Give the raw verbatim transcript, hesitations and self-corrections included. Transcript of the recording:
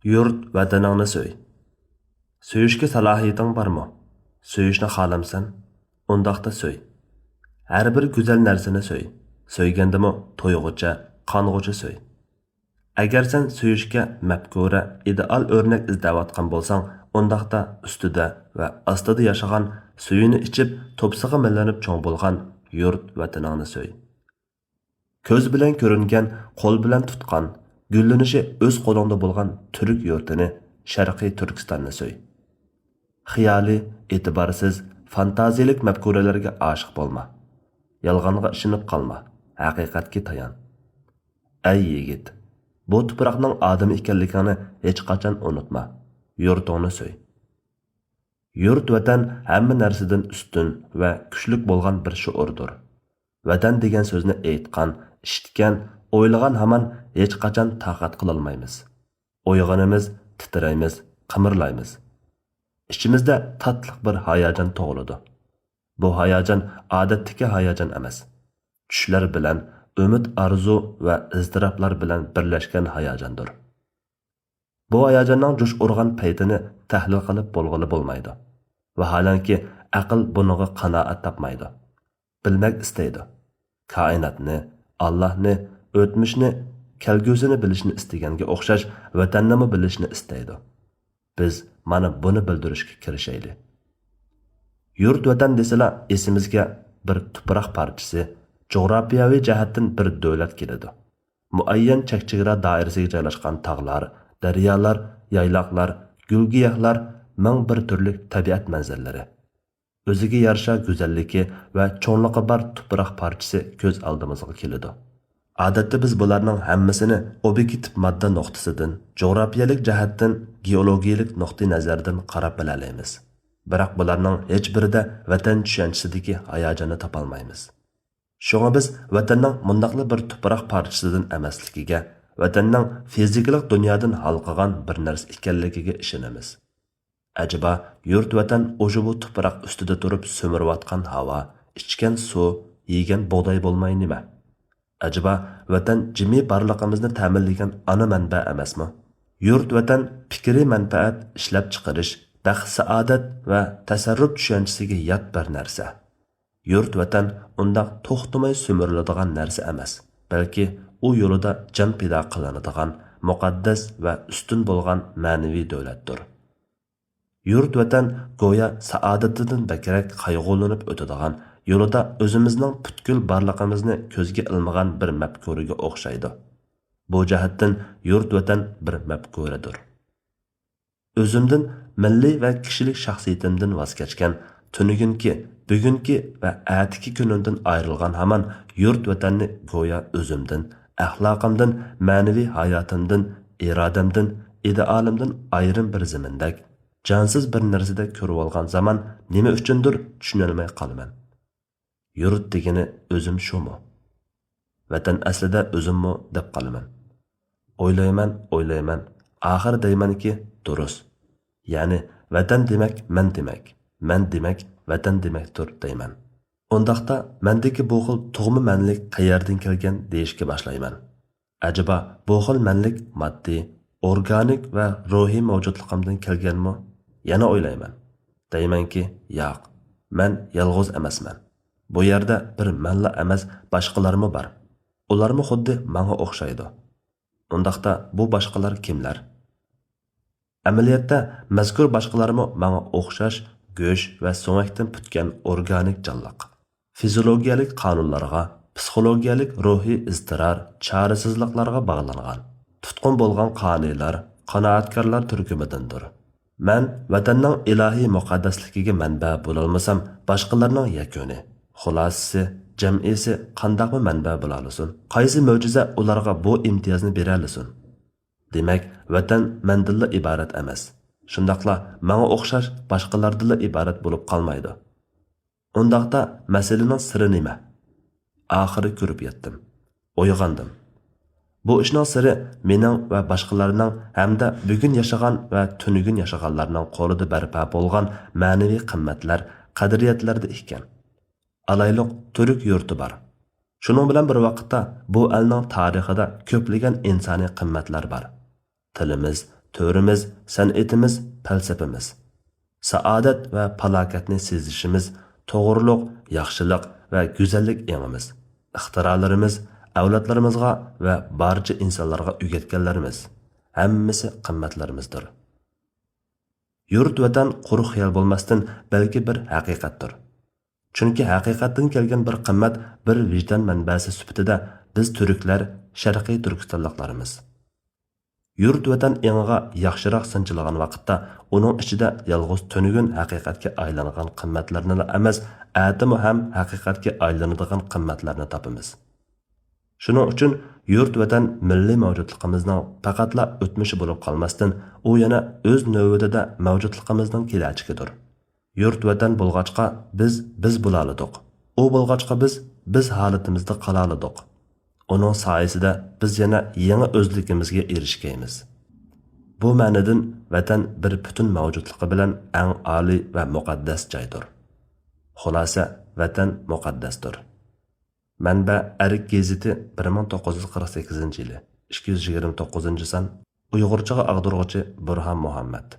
يۇرت ۋەتىنىڭنى سۆي. سۆيۈشكە سالاھىيىتىڭ بارمۇ؟ سۆيۈشنى خالامسەن؟ ئۇنداقتا سۆي. ھەر بىر گۈزەل نەرسىنى سۆي. سۆيگەندىمۇ تويغۇچە، قانغۇچە سۆي. ئەگەر سەن سۆيۈشكە مەپكۇرە، ئىدېئال ئۆرنەك ئىزدەۋاتقان بولساڭ، ئۇنداقتا ئۈستىدە ۋە ئاستىدا ياشىغان، سۈيىنى ئىچىپ، توپىسىغا مىلىنىپ چوڭ بولغان يۇرت ۋەتىنىڭنى سۆي. كۆز بىلەن كۆرۈنگەن، قول بىلەن تۇتقان، گۈللىنىشى ئۆز قولۇڭدا بولغان تۈرك يۇرتىنى، شەرقىي تۈركىستاننى سۆي. خىيالىي، ئېتىبارسىز، فانتازىيەلىك مەپكۇرىلەرگە ئاشىق بولما. يالغانغا ئىشىنىپ قالما، ھەقىقەتكە تايان. ئەي يىگىت، بۇ تۇپراقنىڭ ئادىمى ئىكەنلىكىڭنى ھېچقاچان ئۇنتۇما. يۇرتۇڭنى سۆي. يۇرت ۋەتەن ھەممە نەرسىدىن ئۈستۈن ۋە كۈچلۈك بولغان بىر شوئۇردۇر. ۋەتەن دېگەن سۆزنى ئېيتقان، ئىشىتكەن، ئويلىغان ھامان ھېچقاچان تاقەت قىلالمايمىز. ئويغىنىمىز، تىترەيمىز، قىمىرلايمىز. ئىچىمىزدە تاتلىق بىر ھاياجان تۇغۇلىدۇ. بۇ ھاياجان ئادەتتىكى ھاياجان ئەمەس. چۈشلەر بىلەن، ئۈمىد، ئارزۇ ۋە ئىزتىراپلار بىلەن بىرلەشكەن ھاياجاندۇر. بۇ ھاياجاننىڭ جۇش ئۇرغان پەيتىنى تەھلىل قىلىپ بولغىلى بولمايدۇ. ۋاھالەنكى، ئەقىل بۇنىڭغا قانائەت تاپمايدۇ. بىلمەك ئىستەيدۇ. كائىناتنى، ئاللاھنى، ئۆتمۈشنى، كەلگۈسىنى بىلىشنى ئىستىگەنگە ئوخشاش، ۋەتەننىمۇ بىلىشنى ئىستەيدۇ. بىز مانا بۇنى بىلدۈرۈشكە كىرىشەيلى. يۇرت ۋەتەن دېسىلا، ئېسىمىزگە بىر تۇپراق پارچىسى، جۇغراپىيەۋى جەھەتتىن بىر دۆلەت كېلىدۇ. مۇئەييەن چەك-چېگرا دائىرىسىگە جايلاشقان تاغلار، دەريالار، يايلاقلار، گۈل-گىياھلار، مىڭ بىر تۈرلۈك تەبىئەت مەنزىرىلىرى. ئۆزىگە يارىشا گۈزەللىكى ۋە چوڭلۇقى بار تۇپراق پارچىسى كۆز ئالدىمىزغا كېلىدۇ. ئادەتتە بىز بۇلارنىڭ ھەممىسىنى ئوبيېكتىپ ماددا نۇقتىسىدىن، جۇغراپىيەلىك جەھەتتىن، گېئولوگىيەلىك نۇقتىئى نەزەردىن قاراپ بىلەلەيمىز. بىراق بۇلارنىڭ ھېچبىرىدە ۋەتەن چۈشەنچىسىدىكى ھاياجاننى تاپالمايمىز. شۇڭا بىز ۋەتەننىڭ مۇنداقلا بىر تۇپراق پارچىسىدىن ئەمەسلىكىگە، ۋەتەننىڭ فىزىكىلىق دۇنيادىن ھالقىغان بىر نەرسە ئىكەنلىكىگە ئىشىنىمىز. ئەجەبا، يۇرت ۋەتەن ئۇشۇ بۇ تۇپراق ئۈستىدە تۇرۇپ سۈمۈرۈۋاتقان ھاۋا، ئىچكەن سۇ، يېگەن بۇغداي بولماي نېمە؟ ئەجەبا، ۋەتەن جىمى بارلىقىمىزنى تەمىنلىگەن ئانا مەنبە ئەمەسمۇ؟ يۇرت ۋەتەن پىكرىي مەنپەئەت، ئىشلەپچىقىرىش، بەخت-سائادەت ۋە تەسەررۇپ چۈشەنچىسىگە يات بىر نەرسە. يۇرت ۋەتەن ئۇنداق توختىماي سۈمۈرۈلىدىغان نەرسە ئەمەس، بەلكى ئۇ يولىدا جان پىدا قىلىنىدىغان مۇقەددەس ۋە ئۈستۈن بولغان مەنىۋى دۆلەتتۇر. يۇرت ۋەتەن گويا سائادىتىدىن بەكرەك قايغۇلىنىپ ئۆتىدىغان، يولىدا ئۆزىمىزنىڭ پۈتكۈل بارلىقىمىزنى كۆزگە ئىلمىغان بىر مەپكۇرىگە ئوخشايدۇ. بۇ جەھەتتىن يۇرت ۋەتەن بىر مەپكۇرىدۇر. ئۆزۈمدىن، مىللىي ۋە كىشىلىك شەخسىيىتىمدىن ۋاز كەچكەن، تۈنۈگۈنكى، بۈگۈنكى ۋە ئەتىكى كۈنۈمدىن ئايرىلغان ھامان يۇرت ۋەتەننى گويا ئۆزۈمدىن، ئەخلاقىمدىن، مەنىۋى ھاياتىمدىن، ئىرادەمدىن، ئىدېئالىمدىن ئايرىم بىر زېمىندەك، جانسىز بىر نەرسىدەك كۆرۈۋالغان زامان نېمە ئۈچۈندۇر چۈشىنەلمەي قالىمەن. يۇرت دېگىنى ئۆزۈم شۇمۇ؟ ۋەتەن ئەسلىدە ئۆزۈممۇ دەپ قالىمەن. ئويلايمەن، ئويلايمەن، ئاخىرى دەيمەنكى، دۇرۇس. يەنى، ۋەتەن دېمەك مەن دېمەك، مەن دېمەك ۋەتەن دېمەكتۇر دەيمەن. ئۇنداقتا مەندىكى بۇ خىل تۇغما مەنلىك قەيەردىن كەلگەن دېيىشكە باشلايمەن. ئەجەبا، بۇ خىل مەنلىك ماددىي، ئورگانىك ۋە روھىي مەۋجۇتلۇقۇمدىن كەلگەنمۇ؟ يەنە ئويلايمەن. دەيمەنكى، ياق، مەن يالغۇز ئەمەسمەن. بۇ يەردە بىر مەنلا ئەمەس، باشقىلارمۇ بار. ئۇلارمۇ خۇددى ماڭا ئوخشايدۇ. ئۇنداقتا بۇ باشقىلار كىملەر؟ ئەمەلىيەتتە، مەزكۇر باشقىلارمۇ ماڭا ئوخشاش گۆش ۋە سۆڭەكتىن پۈتكەن ئورگانىك جانلىق. فىزىولوگىيەلىك قانۇنلارغا، پسىخولوگىيەلىك روھىي ئىزتىرار، چارىسىزلىقلارغا باغلانغان، تۇتقۇن بولغان قانىيلار، قانائەتكارلار تۈركۈمىدىندۇر. مەن ۋەتەننىڭ ئىلاھىي مۇقەددەسلىكىگە مەنبە بولالمىسام، باشقىلارنىڭ يەكۈنى، خۇلاسىسى، جەمئىيسى قانداقمۇ مەنبە بولالىسۇن؟ قايسى مۆجىزە ئۇلارغا بۇ ئىمتىيازنى بېرەلىسۇن؟ دېمەك، ۋەتەن مەندىنلا ئىبارەت ئەمەس. شۇنداقلا ماڭا ئوخشاش باشقىلاردىنلا ئىبارەت بولۇپ قالمايدۇ. ئۇنداقتا مەسىلىنىڭ سىرى نېمە؟ ئاخىرى كۆرۈپ يەتتىم. ئويغاندىم. بۇ ئىشنىڭ سىرى مېنىڭ ۋە باشقىلارنىڭ ھەمدە بۈگۈن ياشىغان ۋە تۈنۈگۈن ياشىغانلارنىڭ قولىدا بەرپا بولغان مەنىۋى قىممەتلەر، قەدرىيەتلەردە ئىكەن. ئالايلۇق، تۈرك يۇرتى بار. شۇنىڭ بىلەن بىر ۋاقىتتا، بۇ ئەلنىڭ تارىخىدا كۆپلىگەن ئىنسانىي قىممەتلەر بار. تىلىمىز، تۆرىمىز، سەنئىتىمىز، پەلسەپىمىز. سائادەت ۋە پالاكەتنى سېزىشىمىز، توغرىلىق، ياخشىلىق ۋە گۈزەللىك ئېڭىمىز، ئىختىرالىرىمىز، ئەۋلادلىرىمىزغا ۋە بارچە ئىنسانلارغا ئۆگەتكەنلىرىمىز، ھەممىسى قىممەتلىرىمىزدۇر. يۇرت ۋەتەن قۇرۇق خىيال بولماستىن، بەلكى بىر ھەقىقەتتۇر. چۈنكى ھەقىقەتتىن كەلگەن بىر قىممەت، بىر ۋىجدان مەنبەسى سۈپىتىدە بىز تۈركلەر، شەرقىي تۈركىستانلىقلارمىز. يۇرت ۋەتەن ئېڭىغا ياخشىراق سانجىلغان ۋاقىتتا، ئۇنىڭ ئىچىدە يالغۇز تۈنۈگۈن ھەقىقەتكە ئايلانغان قىممەتلەرنىلا ئەمەس، ئەتىمۇ ھەم ھەقىقەتكە ئايلىنىدىغان قىممەتلەرنى تاپىمىز. شۇنىڭ ئۈچۈن يۇرت ۋەتەن مىللىي مەۋجۇتلۇقىمىزنىڭ پەقەتلا ئۆتمۈشى بولۇپ قالماستىن، ئۇ يەنە ئۆز نۆۋىتىدە مەۋجۇتلۇقىمىزنىڭ كېلەچىكىدۇر. يۇرت ۋەتەن بولغاچقا بىز بىز بولالىدۇق. ئۇ بولغاچقا بىز بىز ھالىتىمىزدە قالالىدۇق. ئۇنىڭ سايىسىدە بىز يەنە يېڭى ئۆزلۈكىمىزگە ئېرىشكەيمىز. بۇ مەنىدىن ۋەتەن بىر پۈتۈن مەۋجۇتلۇقى بىلەن ئەڭ ئالىي ۋە مۇقەددەس جايدۇر. خۇلاسە، ۋەتەن مۇقەددەستۇر. مەنبە: ئەرك گېزىتى، بىر مىڭ توققۇز يۈز قىرىق سەككىزىنچى يىلى، ئىككى يۈز يىگىرمە توققۇزىنچى سان، ئۇيغۇرچىغا ئاغدۇرغۇچى بۇرھان مۇھەممەد.